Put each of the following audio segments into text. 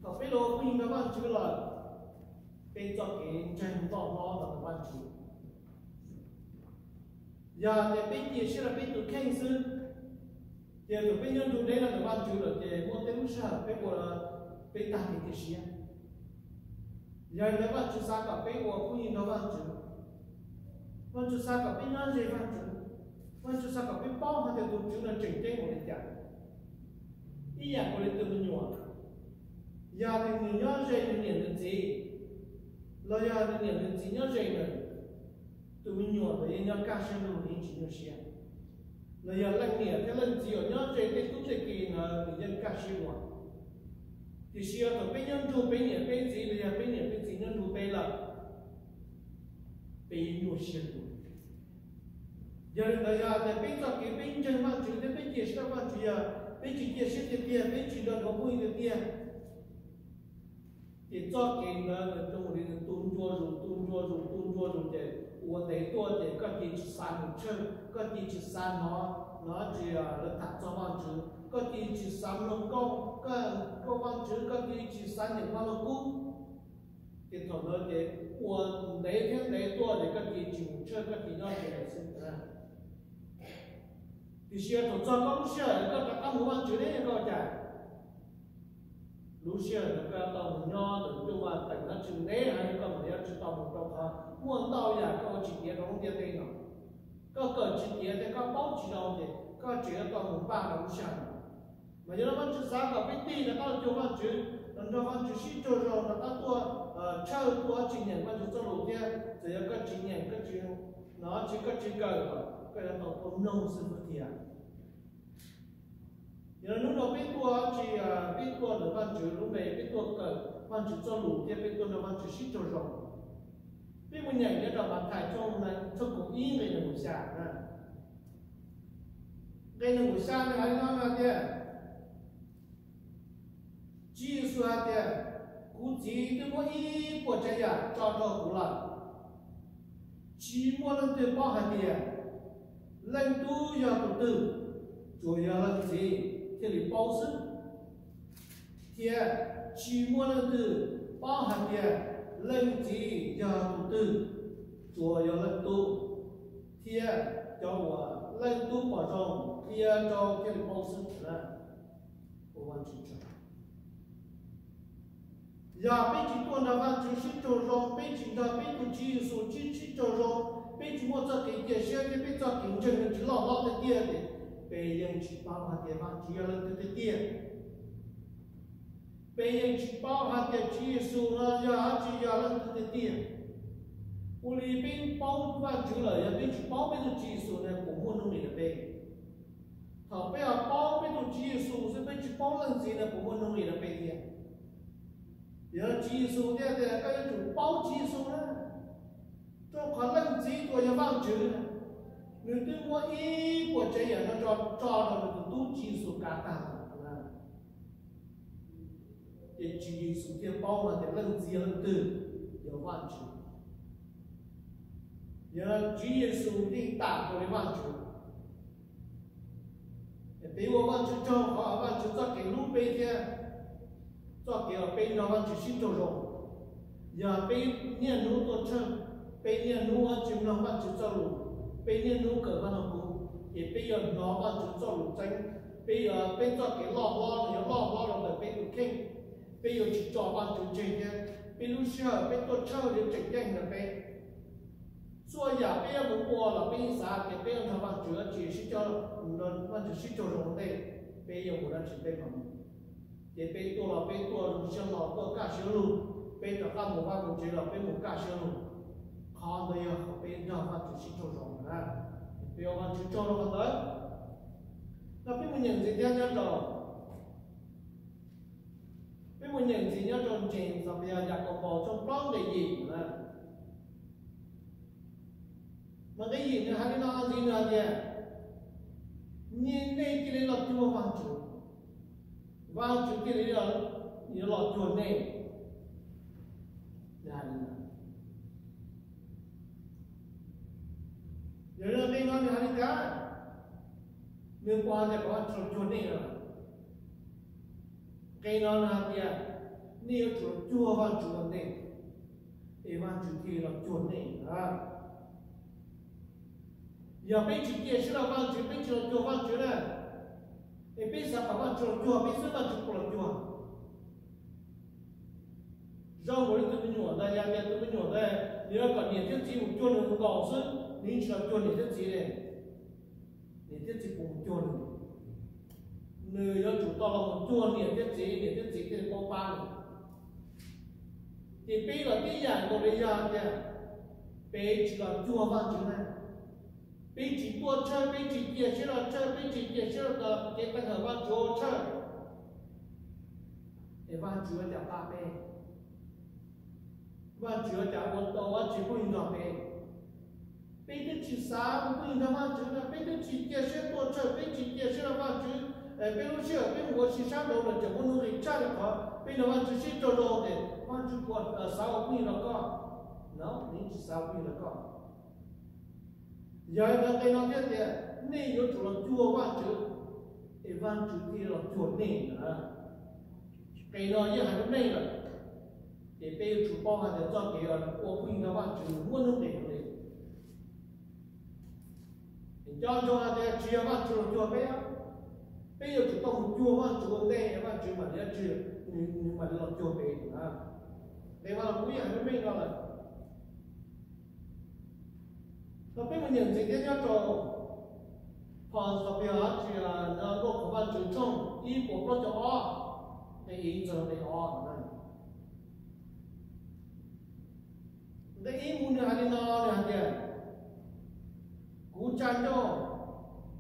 Thaum peb los ua phooj ywg nrog Vajtswv lawm, peb txoj kev ntseeg loj hlob los ntawm Vajtswv. Yog tias peb cia siab rau peb tus kheej xwb, ces thaum peb nyob nrug deb los ntawm Vajtswv lawm ces muaj tej lub sij hawm peb ua peb tag kev cia siab. Yog li ntawd Vajtswv xav kom peb ua phooj ywg nrog Vajtswv. Vajtswv xav kom peb nyob ze Vajtswv. Vajtswv xav kom peb paub hais tias tus Tswv no tseem ceeb npaum li cas. Ib yam nkaus li tus me nyuam, yog tus me nyuam nyob ze nws niam nws txiv, los yog nws niam nws txiv nyob ze nws, tus me nyuam ntawd yeej nyob kaj siab lug, yeej tsis nyuaj siab. Los yog leej niam thiab leej txiv uas nyob ze tej tub tej ki ntawd nws yeej kaj siab ua. Tiam sis yog thaum peb nyob nrug peb niam peb txiv los yog peb niam peb txiv nyob nrug peb lawm, peb nyuaj siab dua. Yog li ntawd yog tias peb txoj kev peb ntseeg Vajtswv thiab peb cia siab rau Vajtswv, yog peb tsis cia siab tiag tiag, peb tsis nrog nws ua phooj ywg tiag tiag, ces txoj kev ntawd nws zoo li nws tu ncua zus, tu ncua zus, tu ncua zus, ces ua ntev tuaj ces koj cia tsis xav mus tshawj, koj cia tsis xav hnov, hnov tsis lawv tham txog Vajtswv, koj cia tsis xav mloog nkauj, nkauj Vajtswv, koj cia tsis xav nyeem Vajluskub. Ces thaum ntawd ces ua ntev thiab ntev tuaj ces koj cia tsis mus tshawj, koj cia nyob ze xwb. Tiam sis yog thaum txog koj lub sij hawm koj rov qab mus Vajtswv ne koj ua cas? Lub sij hawm ntawd koj yuav tau mus nyob ntawm cuaj vaj teem dab tsi ntev heev, koj mam li yuav tsis tau mus, rau qhov muaj ntau yam koj ua tsis tiav rau lub ntiaj teb no. Koj kawm tsis tiav thiab koj paub tsis zoo ces koj tseem yuav tau mus npaj rau lub sij hawm no. Mas yog li Vajtswv xav kom peb tig rov qab los cuag Vajtswv, los nrog Vajtswv sib raug zoo, rov qab tuaj tshawj tuaj tsis nyeem Vajtswv txoj lus thiab. Txawm yog koj tsis nyeem, koj tsis, no tsis, koj tsis kawm los koj yuav tau tuaj mloog xwb tiag. Yog li hnub no peb tuaj tsis, peb tuaj ntawm Vajtswv lub npe, peb tuaj kawm Vajtswv txoj lus thiab peb tuaj nrog Vajtswv sib raug zoo. Peb mus nyeem nyob rau Mathais tshooj, tshooj kaum ib nqe nees nkaum xya. Nqe nees nkaum xya nws hais li no tias, Tswv Yexus hais tias, Kuv Txiv twb muab ib puas tsav yam tso rau kuv lawm. Tsis muaj leej twg paub hais tias leej tub yog tus twg, tsuas yog leej txiv thiaj li paub xwb. Thiab tsis muaj leej twg paub hais tias leej txiv yog tus twg, tsuas yog leej tub thiab cov uas leej tub pom zoo qhia rau thiaj li paub xwb. Yog peb tsis tuaj nrog Vajtswv sib raug zoo, peb tsis nrog peb tus Tswv Yexus sib, sib raug zoo, peb tsis muaj txoj kev cia siab thiab peb txoj kev ntseeg nws tsis loj hlob tiag tiag ces peb yeej tsis paub hais tias Vajtswv yog leej twg tiag tiag. Peb yeej tsis paub hais tias Tswv Yexus no yog dab tsi, yog leej twg tiag tiag. Ua li peb paub Vajtswv lawm, yog peb tsis paub peb tus Tswv Yexus no puas muaj nuj nqis rau peb? Thaum peb ho paub peb tus Tswv Yexus xwb peb tsis paub leej txiv no puas muaj nuj nqis rau peb tiag? Yog Tswv Yexus thiaj tias koj yuav tsum paub Tswv Yexus na, rau qhov leej txiv uas yog Vajtswv, nws twb muab ib puas tsav yam no tso, tso rau nws tus tub Tswv Yexus kav tag lawm. Ces Tswv Yexus thiaj paub hais tias leej txiv yog leej twg, yog Vajtswv. Yog Tswv Yexus yeej tam nkaus li Vajtswv. Peb ua Vajtswv tsaug qhov Vajtswv txoj kev hlub peb thiab txoj kev uas peb nrog Vajtswv sib raug zoo. Yog peb niaj hnub tuaj tshawj, peb niaj hnub tsis mloog Vajtswv txoj lus, peb niaj hnub kawm Vaj Lug Kub, ces peb yuav hnov Vajtswv txoj lus txeeb. Peb yuav, peb txoj kev loj hlob no yuav loj hlob rau ntawm peb tus kheej. Peb yuav tsis tso Vajtswv tseg thiab peb lub sij hawm peb tuaj tshawj yuav tseem ceeb ntawm peb. Txhua yam peb yuav mus ua los peb yeej xav tias peb yuav nrog Vajtswv tsis sib coj, nrog Vajtswv sib raug zoo ua ntej, peb yuav mus dab tsi peb mam mus. Ces peb tuaj los peb tuaj zoo siab hlo, tuaj kaj siab lug, peb rov qab mus vaj mus tsev los peb mus kaj siab lug. Qhov ntawd yog qhov peb nrog Vajtswv sib raug zoo na. Peb ua Vajtswv tsaug rau qhov ntawd. No peb mus nyeem ntxiv thiab nyob rau, peb mus nyeem ntxiv nyob rau James los yog Yakaunpaus tshooj plaub nqe yim na. Mas nqe yim nws hais li no ntxiv, nws hais tias, nej cia li los cuag Vajtswv, Vajtswv cia li yuav los cuag nej. Nws hais li no. Yog li nqe no nws hais li cas? Nws puas hais tias kom Vajtswv los cuag nej no? Nqe no nws hais tias Nej yuav tsum los cuag Vajtswv ua ntej, es Vajtswv thiaj los cuag nej na. Yog peb tsis cia siab rau Vajtswv, peb tsis los cuag Vajtswv na, es peb xav kom Vajtswv los cuag peb xwb, Vajtswv puas los cuag? Zoo nkaus li tus me nyuam ntawd, yog tias tus me nyuam ntawd nws yuav kom niam thiab txiv mus cuag nws nkaus xwb, nws yeej tsis los cuag niam thiab txiv li, niam thiab txiv puas mus cuag nws? Nws yuav tsum tau los mus cuag niam thiab txiv, niam thiab txiv thiaj li paub pab nws. Ces peb los tib yam nkaus li, yog tias peb tsis los cuag Vajtswv na, peb tsis tuaj tshawj, peb tsis cia siab los tshawj, peb tsis cia siab los kev tag hawm Vajtswv ua tshawj, es Vajtswv ua cas pab peb? Vajtswv ua cas ua tau dab tsi pheej yog nrog peb? Peb twb tsis xav mus pheej yog nrog Vajtswv na, peb twb tsis cia siab tuaj tshawj, peb tsis cia siab rau Vajtswv, peb lub sij hawm peb mus ua si sab nraud los tseem muaj nuj nqis tshaj li qhov peb nrog Vajtswv sib raug zoo ces Vajtswv puas xav ua pheej yog rau koj? No, nws tsis xav ua pheej yog rau koj. Yog li ntawd nqe no thiaj tias nej yuav tsum los cuag Vajtswv, es Vajtswv thiaj los cuag nej na. Nqe no yeej hais rau nej lawm, ces peb yuav tsum paub hais tias txoj kev ua pheej yog rau Vajtswv muaj nuj nqis li. Cov ntsoov hais tias tsis yog Vajtswv los cuag peb, peb yuav tsum tau mus cuag Vajtswv ua ntej, Vajtswv mam li, nws mam li los cuag peb na. Nqe no kuj yeej hais rau nej no lawm. Thaum peb mus nyeem ntxiv thiab nyob rau Phau Ntxhais Pis Xov Nkauj Qhov Vajtswv tshooj ib puas plaub caug ob, nqe ib txog nqe ob. Nqe ib mus nws hais li no, nws hais tias, kuv tsa ncauj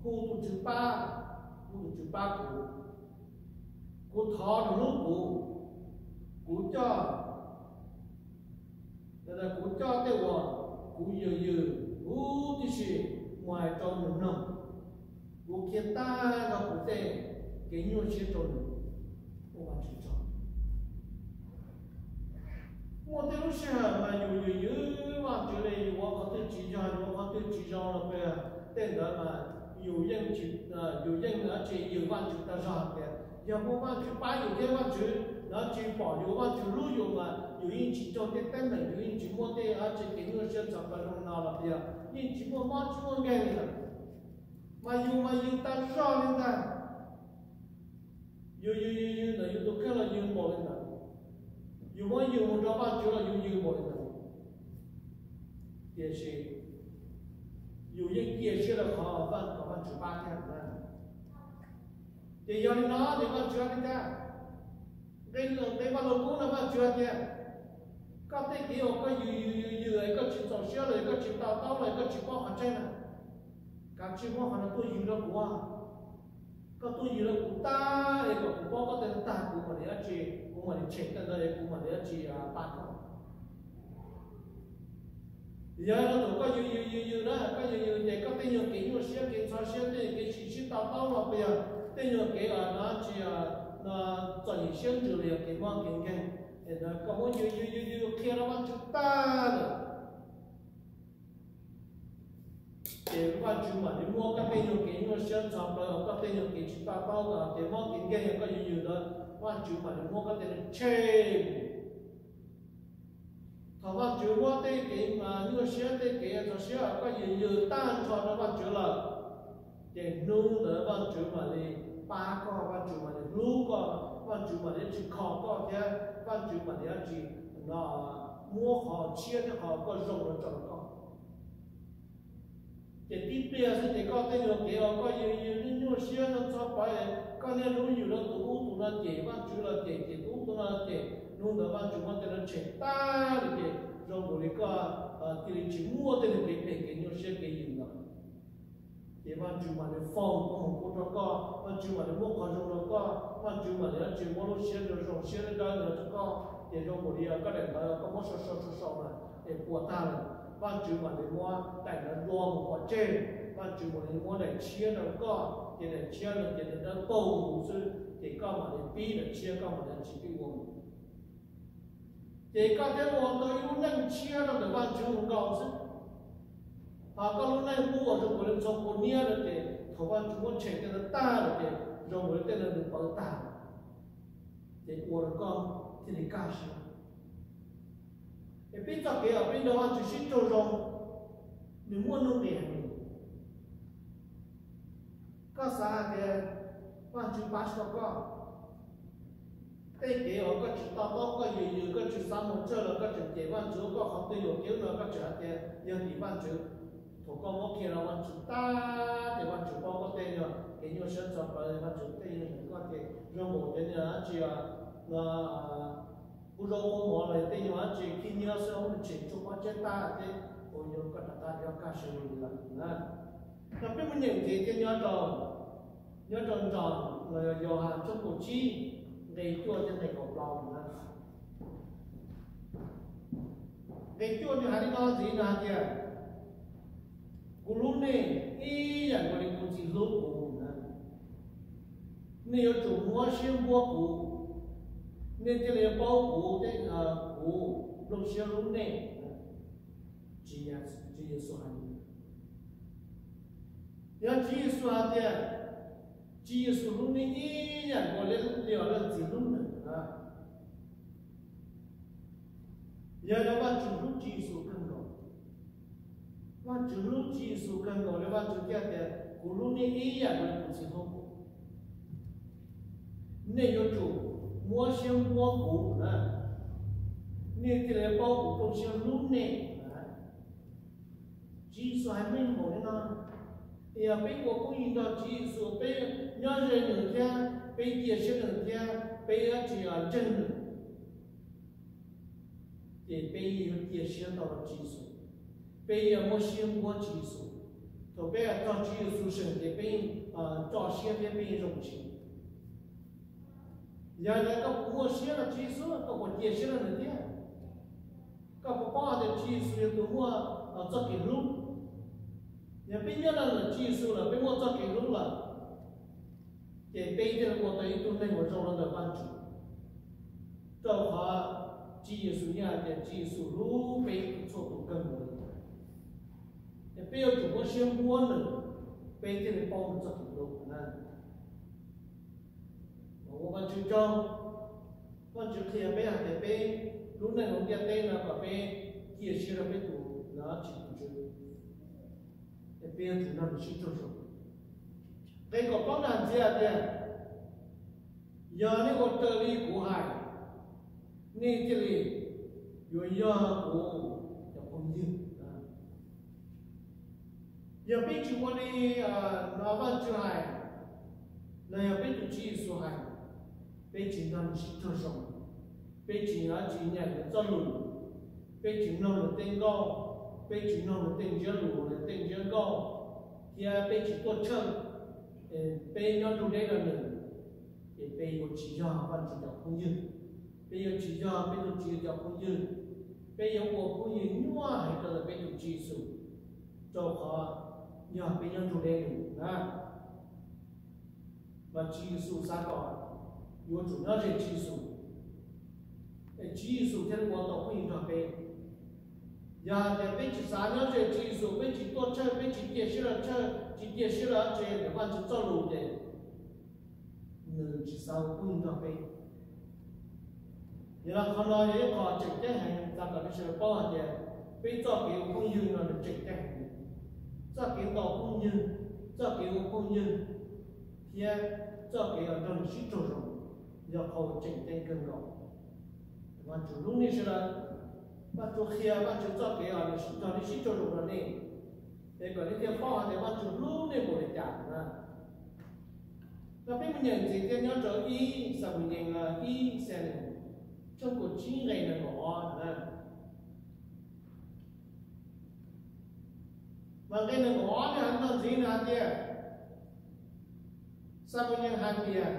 hu tus Tswv pab, hu tus Tswv pab kuv. Kuv thov nws hlub kuv, kuv coj, kuv coj tej uas kuv yws yws huv tib si mus hais rau nws mloog. Kuv qhia tag nrho kuv tej kev nyuaj siab rau nws. Ua Vajtswv tsaug. Muaj tej lub sij hawm mas yus yws yws Vajtswv li, yus ua qhov twg tsis yog, yus ua qhov twg tsis zoo los pes, tej ntawd mas yus yeej tsis, yus yeej tsis yws Vajtswv tag zog tias yog muaj Vajtswv pab yus thiab Vajtswv no tsis pom yus, Vajtswv hlub yus mas yus yeej tsis raug tej teeb meem, yus yeej tsis muaj tej dab tsi kev nyuaj siab txog plaws zoo no los tias yeej tsis muaj mob tsis muaj nkeeg li lawm. Mas yus mas yws tag zog li ntag. Yus yws yws yws ntawm yus tus kheej los yws npaum li ntawd, yus muab yws mus rau Vajtswv los yus yws npaum li ntawd. Tiam sis yus yeej cia siab rau qhov Vaj, kom Vajtswv pab thiab na. Ces yog li no ces Vajtswv hais li cas? Nqe, nqe Vaj Lug Kub no Vajtswv hais tias, koj tej kev uas koj yws yws yws yws es koj tsis txaus siab los, koj tsis to taub los, koj tsis paub qhov tseeb na, kav tsij muab qhov no tuaj yws rau kuv. Koj tuaj yws rau kuv tag es kom kuv paub koj tej no tag, kuv mam li dab tsi, kuv mam li tshem tej ntawd es kuv mam li dab tsi pab koj. Yog no thaum koj yws yws yws yws na, koj yws yws ces koj tej nyuag kev nyuaj siab, kev ntxhov siab, tej nyuag kev tsis sib to taub los, puas yog tej nyuag kev uas no tsis, no txom nyem siab ntsws los yog kev mob kev nkeeg, es ntawd koj muab yws yws yws yws qhia rau Vajtswv tag lawm, ces Vajtswv mam li muab koj tej nyuag kev nyuaj siab ntxhov plaws, koj tej nyuag kev tsis to taub los kev mob kev nkeeg koj yws yws ntawd, Vajtswv mam li muab koj tej no tshem. Thaum Vajtswv muab tej kev nyuaj siab, tej kev ntxhov siab koj yws yws tag nrho rau Vajtswv lawm, ces hnub ntawd Vajtswv mam li pab koj, Vajtswv mam li hlub koj, Vajtswv mam li tsis kho koj thiab Vajtswv mam li dab tsi, no, muab qhov tshiab thiab qhov koj zoo los tso rau koj. Ces tib pliag xwb ces koj tej nyuag kev uas koj yws yws nyuaj nyuaj siab no txhob pab, koj niaj hnub yws rau tus ub tus no cem Vajtswv los cem, cem tus ub tus no cem, hnub ntawd Vajtswv muab tej no tshem tag li ces zoo nkaus li koj cia li tsis muaj tej nyuag kev phem kev nyuaj siab kev yws ntawd. Ces Vajtswv mam li foom koob hmoov pub rau koj, Vajtswv mam li muab qhov zoo rau koj, Vajtswv mam li dab tsi muab lub siab zoo zoo siab dawb dawb ntawd rau koj, ces zoo nkaus li koj daim ntawv koj muab sau sau sau sau na, es puas tag lawm, Vajtswv mam li muab daim ntawv dua mus pov tseg, Vajtswv mam li muab daim tshiab rau koj, ces daim tshiab no ces nws dawb paug huv xwb, ces koj mam li pib daim tshiab, koj mam li dab tsi pib ua mus. Ces koj thiaj ua tau ib lub neej tshiab rau ntawm Vajtswv mus nkaus xwb. Ho koj lub neej pub ua zoo nkaus li ntxhua pua niab no ces thaum Vajtswv muab tshem tej no tag lawm ces zoo nkaus li tej no nws pawv tag, ces ua rau koj thiaj li kaj siab. Es peb txoj kev uas peb nrog Vajtswv sib raug zoo, nws muaj nuj nqis heev. Koj xav hais tias Vajtswv pab tsis tau koj, tej kev uas koj tsis to taub, koj yws yws, koj tsis xav mus txog los koj tseem cem Vajtswv, koj qhov twg yuam kev no koj tseem hais tias yog tim Vajtswv. Thaum koj muab qhia rau Vajtswv tag ces Vajtswv paub koj tej nyuag kev nyuaj siab txog plaws, Vajtswv tej nyuag koj ces zoo nkaus cov niag dab tsi kuj zaub qub mov los tej nyuag dab tsi khib nyiab xwb, nws tseem tsuas pob tseb tag thiab, ua rau koj rov qab yuav kaj siab li lawm na. Mas peb mus nyeem ntxiv thiab nyob rau, nyob rau ntawm los yog Yauhas tshooj kaum tsib nqe cuaj thiab nqe kaum plaub na. Nqe cuaj nws hais li no ntxiv, nws hais tias, kuv hlub nej ib yam nkaus li kuv Txiv hlub kuv na. Nej yuav tsum muab siab npuab kuv, nej thiaj li paub kuv, kuv nplooj siab hlub nej. Tswv Yexus hais li. Yog Tswv Yexus hais tias Tswv Yexus hlub nej ib yam nkaus li leej txiv hlub nws na. Yog li Vajtswv hlub Tswv Yexus kawg nkaus. Vajtswv hlub Tswv Yexus kawg nkaus li Vajtswv thiaj tias kuv hlub nej ib yam nkaus li kuv Txiv hlub kuv. Nej yuav tsum muab siab npuab kuv na, nej thiaj li paub kuv nplooj siab hlub nej na. Tswv Yexus hais meej npaum li no. Yog peb ua phooj ywg nrog Tswv Yexus, peb nyob ze nws thiab peb cia siab nws thiab peb tsis ntseeg nws, ces peb yuav cia siab ntau rau Tswv Yexus, peb yuav muab siab npuab Tswv Yexus. Thaum peb txog Tswv Yexus seem ces peb yeej tso siab thiab peb yeej zoo siab. Yog li koj puas muaj siab rau Tswv Yexus, koj puas cia siab rau nws thiab? Koj puas paub hais tias Tswv Yexus yog tus muaj txoj kev hlub? Yog peb nyob rau ntawm Tswv Yexus lawm, peb muaj txoj kev hlub lawm, ces peb thiaj li ua tau ib tug neeg uas zoo rau ntawm Vajtswv. Rau qhov Tswv Yexus yeej hais tias Tswv Yexus hlub peb txhua tus kawg nkaus li. Es peb yuav tsum muab siab npuab nws, peb thiaj li paub nws txoj kev hlub na. Ua Vajtswv tsaug, Vajtswv qhia peb hais tias peb lub neej hauv ntiaj teb no kom peb cia siab rau peb tus, no tsis tus Tswv, es peb yuav tsum nrog nws sib raug zoo. Nqe kaum plaub nws hais ntxiv hais tias, yog nej ua raws li kuv hais, nej thiaj li yuav yog kuv cov phooj ywg. Yog peb tsis ua li no Vajtswv hais, los yog peb tus Tswv Yexus hais, peb tsis nrog nws sib raug zoo, peb tsis, tsis nyeem nws txoj lus, peb tsis mloog nws tej nkauj, peb tsis mloog nws tej ntsiab lus, nws tej ntsiab nkauj, thiab peb tsis tuaj church, peb nyob nrug deb rau nws, ces peb yuav tsis yog Vajtswv cov phooj ywg, peb yuav tsis yog peb tus Tswv cov phooj ywg, peb yuav ua phooj ywg nyuaj heev rau ntawm peb tus Tswv Yexus, rau qhov yog peb nyob nrug deb nws na. Mas Tswv Yexus xav kom yuav tsum nyob ze Tswv Yexus, es Tswv Yexus thiaj li ua tau phooj ywg nrog peb. Yog hais tias peb tsis xav nyob ze Tswv Yexus, peb tsis tuaj church, peb tsis cia siab rau church, tsis cia siab rau tsev, ntawm Vajtswv txoj lus ces nws tsis xav ua phooj ywg nrog peb. Yog li qhov no yog ib qho tseem ceeb heev, xav kom peb sawv daws paub hais tias peb txoj kev ua phooj ywg no nws tseem ceeb heev. Txoj kev ntaus phooj ywg, txoj kev ua phooj ywg, thiab txoj kev uas nrog nws sib raug zoo yog qhov uas tseem ceeb kawg nkaus. Vajtswv hlub nej sawv daws, Vajtswv qhia Vajtswv txoj kev uas nws nrog nej sib raug zoo rau nej, es kom nej thiaj paub hais tias Vajtswv hlub nej npaum li cas na. Rau peb mus nyeem ntxiv thiab nyob rau ib Xamuyees, ib Xamuyees tshooj kaum tsib nqe nees nkaum ob na. Mas nqe nees nkaum ob nws hais ntxiv nws hais tias, Xamuyees hais tias,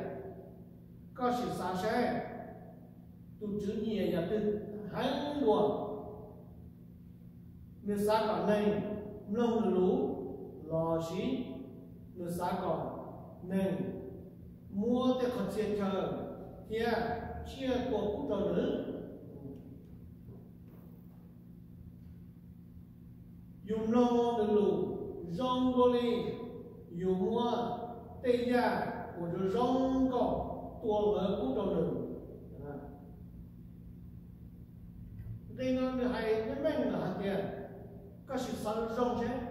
koj sim xav saib, tus Tswv nyiam yam twg heev dua? Nws xav kom neeg mloog nws lus los sis nws xav kom neeg muab tej qhov txhia chaw thiab tsiaj tua pub rau nws? Yus mloog nws lus zoo dua li yus muab tej yaj uas zoo zoo nkauj tua lawv pub rau nws. Li no nws hais meej meej lawm hais tias, koj sim xav zoo zoo seb,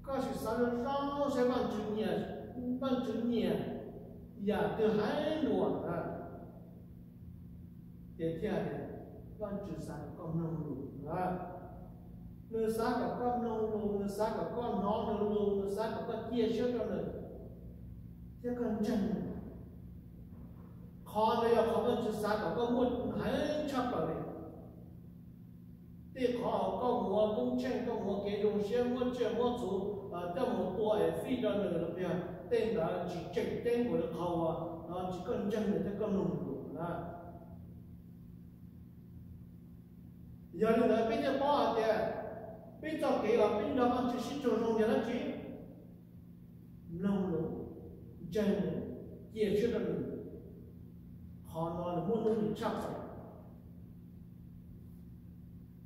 koj sim xav zoo zoo seb Vajtswv nyiam, Vajtswv nyiam yam twg heev dua na. Ces thiaj tias, Vajtswv xav kom koj mloog lus na. Nws xav kom koj mloog lus, nws xav kom koj hnov nws lus, nws xav kom koj cia siab rau nws thiab koj ntseeg nws. Qhov ntawd yog qhov Vajtswv xav kom koj muaj heev tshaj plaws li. Tej qhov koj mus ua koob tsheej, koj mus ua kev zoo siab muab tsiaj muab txhu coj mus tua es fij rau nws los yog tej ntawd tsis tseem ceeb npaum li qhov uas no tsis koj ntseeg nws thiab koj mloog nws lus na. Yog li ntawd peb thiaj paub hais tias peb txoj kev uas peb nrog Vajtswv sib raug zoo yog dab tsi? Mloog lus, ntseeg nws, cia siab rau nws. Qhov no nws muaj nuj nqis tshaj plaws.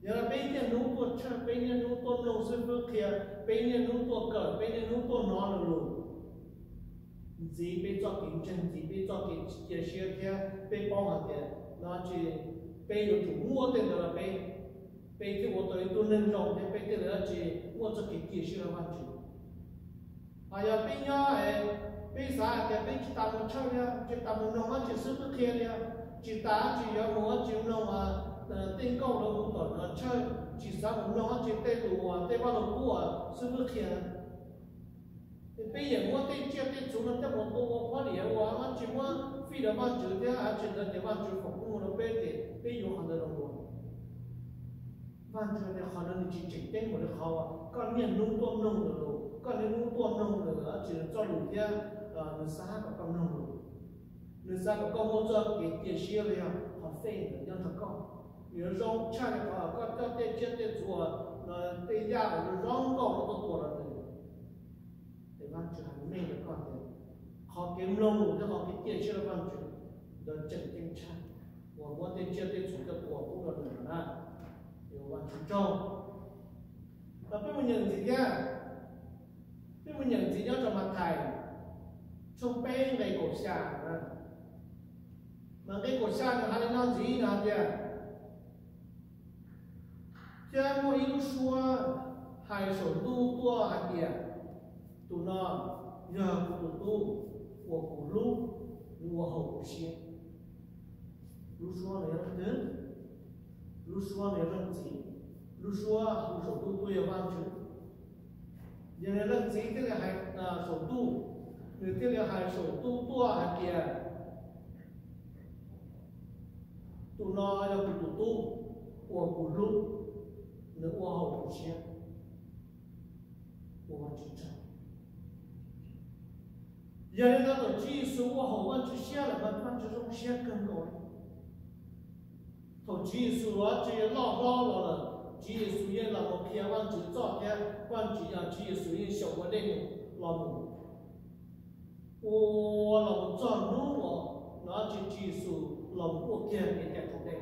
Yog li peb niaj hnub tuaj tshawj, peb niaj hnub tuaj mloog xib fwb qhia, peb niaj hnub tuaj kawm, peb niaj hnub tuaj hnov nws lus, ntxiv peb txoj kev ntseeg, ntxiv peb txoj kev cia siab thiab peb paub hais tias no tsis, peb yuav tsum muab tej ntawd los peb, peb thiaj ua tau ib tug neeg zoo thiab peb thiaj li dab tsi muaj txoj kev cia siab rau Vajtswv. Ho yog peb nyob, peb xav hais tias peb tsis tas mus tshawj li, tsis tas mus mloog dab tsi xib fwb qhia li, tsis tas dab tsi yuav mus dab tsi mloog tej nkauj los mus tom tshawj, tsis xav mus mloog dab tsi tej lus uas tej vaj lug kub uas xib fwb qhia. Peb yeej muab tej tsiaj tej txhu no coj mus tua ua phob liam ua dab tsi muab fij rau Vajtswv thiab dab tsi ntawd ces Vajtswv foom koob hmoov rau peb ces peb yuav qhov ntawd los ua. Vajtswv tias qhov ntawd nws tsis tseem ceeb npaum li qhov uas koj niaj hnub tuaj mloog nws lus, koj niaj hnub tuaj mloog nws dab tsi txoj lus thiab nws xav kom koj mloog lus. Nws xav kom koj muaj txoj kev cia siab los yog qhov faith ntawd nyob nrog koj. Nws yuav zoo tshaj li qhov koj coj tej tsiaj tej txhu, tej yaj uas zoo nkauj los tuaj tua rau nws. Ces Vajtswv hais meej rau koj tias qhov kev mloog lus thiab qhov kev cia siab rau Vajtswv ntawd tseem ceeb tshaj uas muab tej tsiaj tej txhu coj tua pub rau nws no na. Ces ua Vajtswv tsaug. Los peb mus nyeem ntxiv thiab, peb mus nyeem ntxiv nyob rau Mathais tshooj peb nqe kaum xya. Mas nqe kaum xya nws hais li no ntxiv, nws hais tias, thiab muaj ib lub suab hais saum ntuj tuaj hais tias, tus no yog kuv tus tub uas kuv hlub, nws ua haum kuv siab. Lub suab no yog leej twg? Lub suab no yog leej txiv. Lub suab hu saum ntuj tuaj yog Vajtswv. Yog li leej txiv thiaj li hais saum ntuj, nws thiaj li hais saum ntuj tuaj hais tias, tus no yog kuv tus tub uas kuv hlub, nws ua haum kuv siab. Ua Vajtswv tsaug. Yog li ntawd thaum Tswv Yexus ua haum Vajtswv siab lawm mas Vajtswv zoo siab kawg nkaus li. Thaum Tswv Yexus los tsis loj hlob los lawm, Tswv Yexus yeej los mus qhia Vajtswv txoj thiab Vajtswv, Tswv Yexus yeej xyaum ua dej num los mus, ua los mus txog hnub uas no tsis Tswv Yexus los mus ua kiag kev cai raus dej.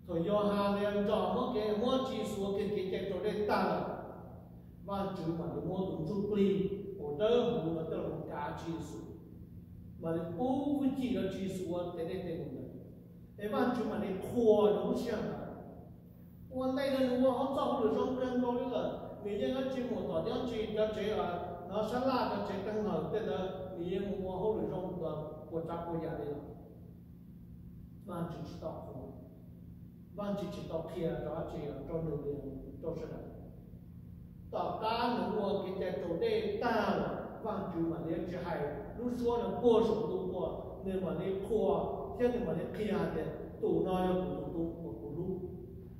Thaum Yauhas nws nrog muab kev, muab Tswv Yexus ua kiag kev cai raus dej tag lawm, Vajtswv mam li muab tus ntsuj plig uas dawb huv no coj los kav Tswv Yexus, mam li pub hwj chim rau Tswv Yexus ua tes dej tes num ntawd, es Vajtswv mam li qhuas nws lub siab ntawd. Ua ntej no nws ua hauj txoj hauj lwm zoo kawg nkaus li lawm, nws yeej dab tsi mus tom dab tsi cov tsev, no sab laj cov tsev teeb lawm tej ntawd nws yeej mus ua hauj lwm zoo puas tsav puas yam li lawm. Vajtswv tsis tau qhuas, Vajtswv tsis tau qhia rau dab tsi rau nws li, rau sawv daws. Tom qab nws ua kev cai raus dej tag lawm, Vajtswv mam li tsis hais lub suab no puag saum ntuj tuaj, nws mam li qhuas thiab nws mam li qhia hais tias tus no yog kuv tus tub uas kuv hlub,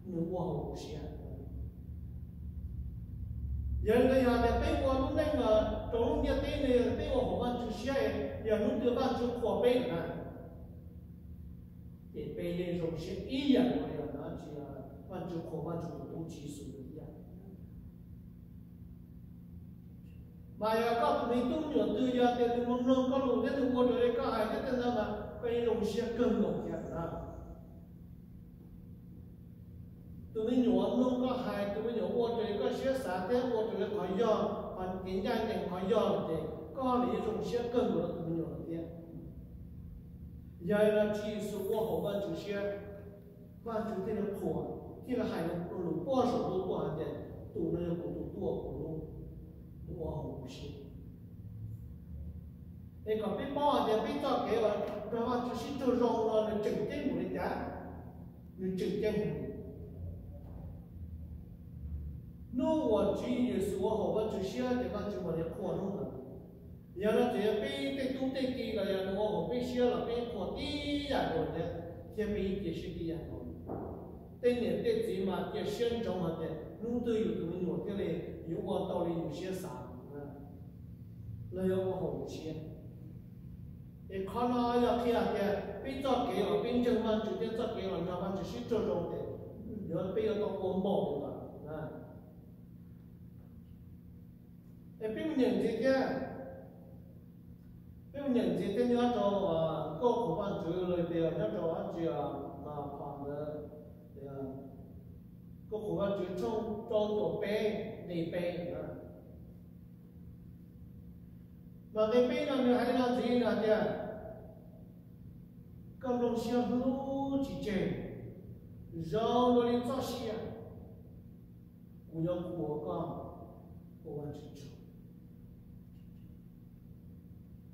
nws ua haum kuv siab. Yog li ntawd yog tias peb ua lub neej rau lub ntiaj teb no yog peb ua haum Vajtswv siab, yog hnub twg Vajtswv qhuas peb lawm na, ces peb yeej zoo siab ib yam nkaus li os, Vajtswv qhuas Vajtswv tus tub Tswv Yexus ib yam. Mas yog koj tus me tub me nyuam twg yog tias nws mloog mloog koj lus thiab nws ua raws li koj hais thiab tej ntawd mas koj yeej zoo siab kawg nkaus thiab na. Tus me nyuam mloog koj hais, tus me nyuam ua raws li koj siab xav thiab ua raws li qhov yog, qhov kev ncaj ncees qhov yog lawm ces koj lawv yeej zoo siab kawg nkaus rau tus me nyuam lawm thiab. Yog li no Tswv Yexus ua haum Vajtswv siab, Vajtswv thiaj li qhuas, thiaj li hais lus puag saum ntuj tuaj hais tias, tus no yog kuv tus tub uas kuv hlub, mus ua haum kuv siab. Es kom peb paub hais tias peb txoj kev uas nrog Vajtswv sib raug zoo no nws tseem ceeb npaum li cas, nws tseem ceeb heev. Hnub uas Tswv Yexus ua haum Vajtswv siab ces Vajtswv mam li qhuas hnub ntawd. Yog no ces yog peb tej tub tej ki los yog nws ua haum peb siab los peb qhuas tib yam nkaus thiab, thiab peb cia siab tib yam nkaus. Tej niam tej txiv mas cia siab ntsoov hais tias hnub twg yus tus me nyuam thiaj li yuav ua tau li yus siab xav, los yog ua haum yus siab. Es qhov no yog qhia tias peb txoj kev uas peb ntseeg Vajtswv thiab txoj kev uas nrog Vajtswv sib raug zoo ces yuav peb yuav tau ua npaum li ntawd. Es peb mus nyeem ntxiv thiab, peb mus nyeem ntxiv thiab nyob rau Nkauj Qhuas Vajtswv los tias nyob rau dab tsi, phom ntawd, Nkauj Qhuas Vajtswv tshooj rau caum peb nqe peb na. Mas nqe peb no nws hais li no ntxiv, nws hais tias, koj nplooj siab hlub tsis tseg, zoo dua li txoj sia, kuv yuav qhuas koj ua Vajtswv tsaug.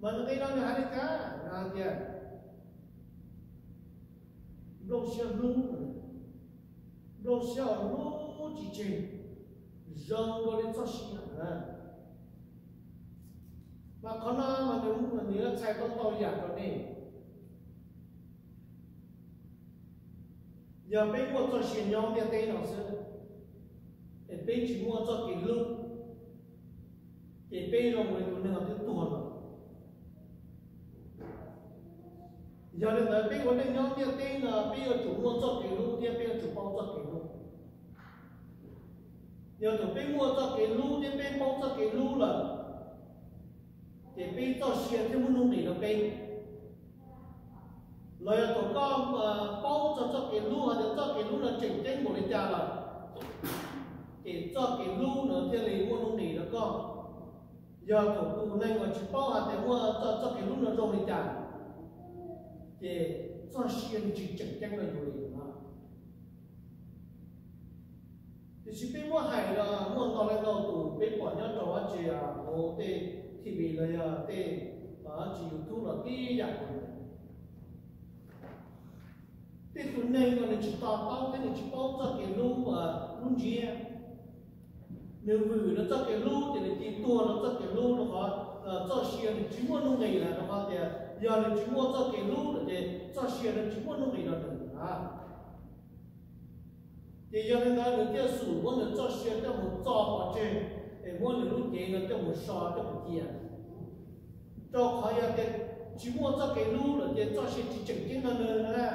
Mas nqe no nws hais li cas? Nws hais tias, nplooj siab hlub, nplooj siab uas hlub tsis tseg, zoo dua li txoj sia. Mas qhov no mas nws yuav txhais tau ntau yam rau nej. Yog peb muaj txoj sia nyob ntiaj teb no xwb, es peb tsis muaj txoj kev hlub, ces peb zoo li tus neeg uas twb tuag lawm. Yog li ntawd peb ua neej nyob ntiaj teb no peb yuav tsum muaj txoj kev hlub thiab peb yuav tsum paub txoj kev hlub. Yog thaum peb muaj txoj kev hlub thiab peb paub txoj kev hlub lawm, ces peb txoj sia thiaj muaj nuj nqis rau peb. Los yog thaum koj paub txog txoj kev hlub hais tias txoj kev hlub no tseem ceeb npaum li cas lawm, ces txoj kev hlub no thiaj li muaj nuj nqis rau koj. Yog thaum tus neeg uas tsis paub hais tias muaj txoj kev hlub no zoo li cas, ces txoj sia nws tsis tseem ceeb rau yus li no. Tiam sis peb muab hais los muaj ntau li ntau tus peb pom nyob rau dab tsi, hauv tej T V los yog tej dab tsi YouTube los tib yam. Tej tus neeg uas nws tsis to taub thiab nws tsis paub txoj kev hlub, lub ntsiab, nws vwm nws txoj kev hlub ces nws cia tuag rau txoj kev hlub rau qhov txoj sia nws tsis muaj nuj nqis lawm, rau qhov tias yog nws tsis muaj txoj kev hlub lawm ces txoj sia nws tsis muaj nuj nqis rau nws. Ces yog li ntawd nws thiaj xum muab nws txoj sia coj mus txo pov tseg, es muab nws lub cev no coj mus so coj mus cia. Rau qhov yog tias tsis muaj txoj kev hlub lawm ces txoj sia tsis tseem ceeb rau nws na.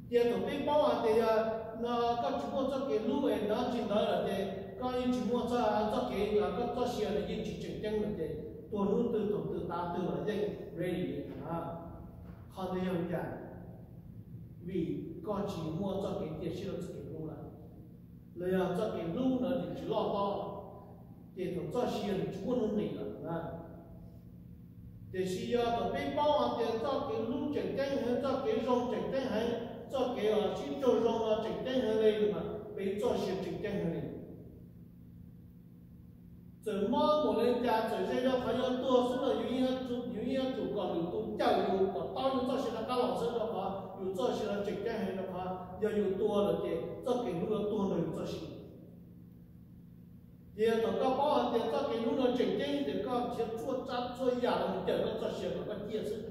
Ces thaum peb paub hais tias yog no koj tsis muaj txoj kev hlub es dab tsi ntawd lawm ces koj yeej tsis muaj txoj, txoj kev, koj txoj sia nws yeej tsis tseem ceeb lawm ces tuag hnub twg thaum twg tav twg los yeej ready. Qhov ntawd yog li cas? Vim koj tsis muaj txoj kev cia siab rau txoj kev hlub lawm, los yog txoj kev hlub ntawd nws tsis loj hlob, ces thaum txoj sia nws tsis muaj nuj nqis lawm na. Tiam sis yog thaum peb paub hais tias txoj kev hlub tseem ceeb heev, txoj kev zoo tseem ceeb heev, txoj kev uas sib raug zoo no tseem ceeb heev li mas peb txoj sia tseem ceeb heev li. Txawm mob npaum li cas, txawm ze rau qhov yuav tuag xwb los yus yeej yuav tsum kom lwm tus cawm yus kom tau yus txoj sia rov qab los xwb, rau qhov yus txoj sia no tseem ceeb heev, rau qhov yog yus tuag lawm ces txoj kev hlub yuav tuag nrog yus txoj sia. Ces yog thaum koj paub hais tias txoj kev hlub no tseem ceeb ces koj nrhiav txhua tsav txhua yam los cawm koj txoj sia kom koj ciaj xwb.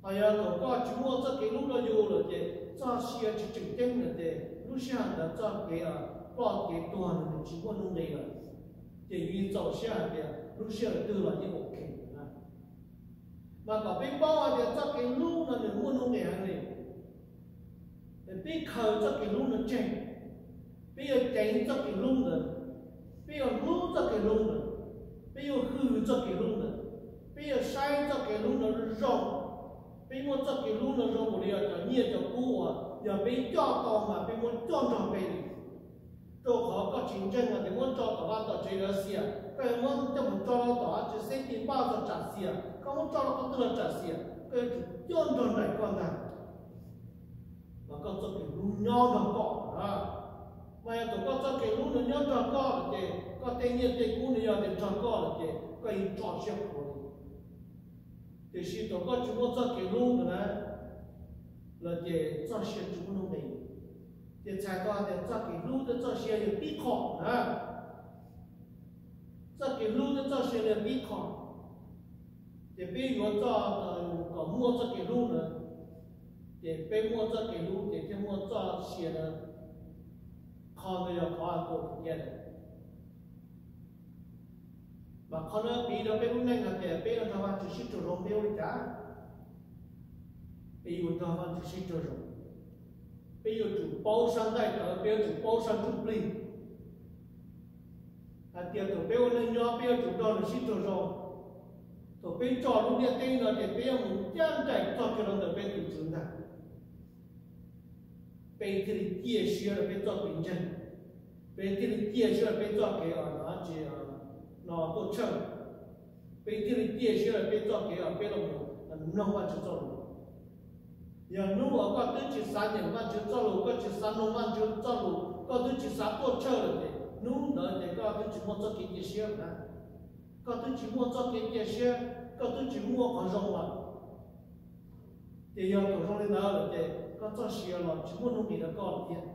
Ho yog thaum koj tsis muaj txoj kev hlub rau yus lawm ces txoj sia tsis tseem ceeb lawm ces lub sij hawm ntawd txoj kev ploj kev tuag nws tsis muaj nuj nqis lawm. Ces yus yeej txaus siab hais tias lub sij hawm twg los yeej ok na. Mas kom peb paub hais tias txoj kev hlub no nws muaj nuj nqis heev li. Peb khaws txoj kev hlub no tseg, peb yuav ceev txoj kev hlub ntawd, peb yuav hlub txoj kev hlub ntawd, peb yuav hwm txoj kev hlub ntawd, peb yuav saib txoj kev hlub no zoo. Peb muaj txoj kev hlub no zoo npaum li cov nyiaj cov kub uas yog peb coj tau mas peb muab coj nrog peb li. Rau qhov koj tsis ntseeg hais tias muab tso tom vaj tom tsev Russia, koj yuav muab coj mus tso rau tom dab tsi xeb ti paj los tsam xiam, koj muab tso rau qhov twg los tsam xiam, koj yuav tsum coj nrog nraim koj ntag. Mas koj txoj kev hlub nyob nrog koj na. Mas yog thaum koj txoj kev hlub nws nyob nrog koj lawm ces koj tej nyiaj tej kub nws yog tias nrog koj lawm ces koj yeej tso siab plhuav li. Tiam sis thaum koj tsis muaj txoj kev hlub ntawd na, los ces txoj sia tsis muaj nuj nqis. Ces txhais tau hais tias txoj kev hlub thiab txoj sia yog tib qho na. Txoj kev hlub thiab txoj sia yog tib qho. Ces peb yuav txoj, kom muaj txoj kev hlub na, ces peb muaj txoj kev hlub ces thiaj muaj txoj sia na. Qhov ntawd yog qhov uas tus kiag. Mas qhov no piv rau peb lub neej hais tias peb yuav nrog Vajtswv sib raug zoo peb ua li cas? Peb yuav nrog Vajtswv sib raug zoo. Peb yuav tsum paub sab nqaij tawv, peb yuav tsum paub sab ntsuj plig. Hais tias thaum peb ua neej nyob peb yuav tsum nrog nws sib raug zoo. Thaum peb tso lub ntiaj teb no ces peb yuav mus ncaj nraim txog kiag rau ntawm peb tus Tswv ntag. Peb thiaj li ciaj siab rau peb txoj kev ntseeg, peb thiaj li ciaj siab rau peb txoj kev uas no tsis, no tuaj tshawj, peb thiaj li ciaj siab rau peb txoj kev uas peb los mloog Vajtswv txoj lus. Yog hnub uas koj twb tsis xav nyeem Vajtswv txoj lus, koj tsis xav mloog Vajtswv txoj lus, koj twb tsis xav tuaj tshawj lawm ces hnub ntawd ces koj twb tsis muaj txoj kev cia siab lawm na. Koj twb tsis muaj txoj kev cia siab, koj twb tsis muaj qhov zoo lawm. Ces yog thaum zoo li ntawd lawm ces koj txoj sia los tsis muaj nuj nqis rau koj lawm thiab.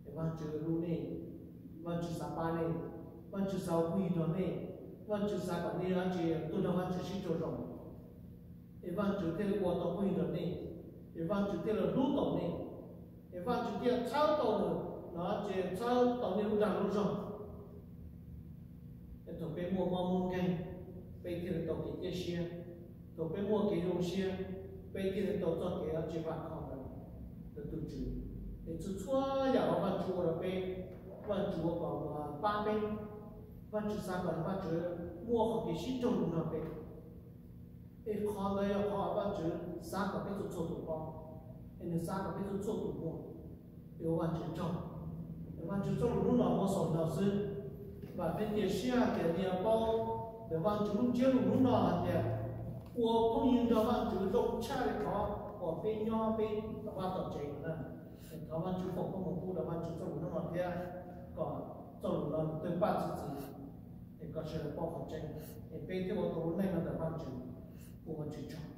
Es Vajtswv hlub nej, Vajtswv xav pab nej, Vajtswv xav ua phooj ywg nrog nej, Vajtswv xav kom nej dab tsi tuaj nrog Vajtswv sib raug zoo, es Vajtswv thiaj li ua tau phooj ywg nrog nej, es Vajtswv thiaj li hlub tau nej, es Vajtswv thiaj txhawb tau, no ces txhawb tau nej lub dag lub zog. Es thaum peb muaj mob muaj nkeeg, peb thiaj li tau kev cia siab. Thaum peb muaj kev zoo siab, peb thiaj li tau txoj kev dab tsi vam khom ntawm tus Tswv. Es txhua txhua yam uas Vajtswv ua rau peb, Vajtswv ua kom pab peb, Vajtswv xav kom Vajtswv muaj qhov kev sib raug zoo nrog peb. Es qhov ntawd yog qhov Vajtswv xav kom peb txhua txhua tus paub, es nws xav kom peb txhua txhua tus muaj. Es ua Vajtswv tsaug, es Vajtswv txoj lus hnub no muaj xaus no xwb. Vam thiab cia siab hais tias nej yuav paub ntawm Vajtswv lub ntsiab lus hnub no hais tias ua phooj ywg nrog Vajtswv zoo tshaj li qhov uas peb nyob peb tom vaj tom tsev no na. Es thov Vajtswv foom koob hmoov pub rau Vajtswv txoj lus hnub no thiab kom txoj lus no nws tawg paj txi txiv, es kom sawv daws paub qhov tseeb, es peb thiaj ua tau lub neej no ntawm Vajtswv. Ua Vajtswv tsaug.